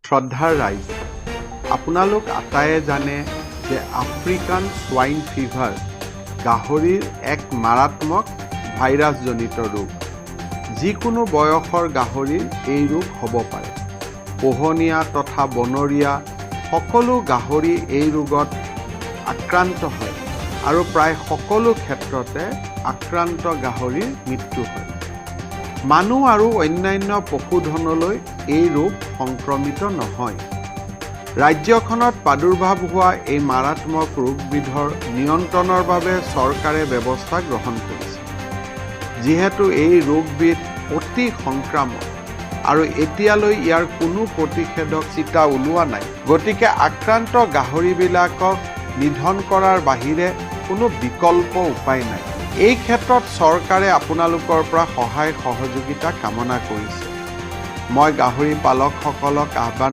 শ্ৰদ্ধাৰ ৰাইজ, আপোনালোক আটায়ে জানে যে আফ্ৰিকান ছোৱাইন ফিভাৰ গাহৰিৰ এক মাৰাত্মক ভাইৰাছজনিত ৰোগ। যিকোনো বয়সৰ গাহৰিৰ এই ৰোগ হ'ব পাৰে। পোহনীয়া তথা বনৰীয়া সকলো গাহৰি এই ৰোগত আক্ৰান্ত হয় আৰু প্ৰায় সকলো ক্ষেত্ৰতে আক্ৰান্ত গাহৰিৰ মৃত্যু হয়। মানুহ আৰু অন্যান্য পশুধনলৈ এই ৰোগ সংক্ৰমিত নহয়। ৰাজ্যখনত প্ৰাদুৰ্ভাৱ হোৱা এই মাৰাত্মক ৰোগবিধৰ নিয়ন্ত্ৰণৰ বাবে চৰকাৰে ব্যৱস্থা গ্ৰহণ কৰিছে। যিহেতু এই ৰোগবিধ অতি সংক্ৰামক আৰু এতিয়ালৈ ইয়াৰ কোনো প্ৰতিষেধক ছিটা ওলোৱা নাই, গতিকে আক্ৰান্ত গাহৰিবিলাকক নিধন কৰাৰ বাহিৰে কোনো বিকল্প উপায় নাই। এই ক্ষেত্ৰত চৰকাৰে আপোনালোকৰ পৰা সহায় সহযোগিতা কামনা কৰিছে। মই গাহৰি পালকসকলক আহ্বান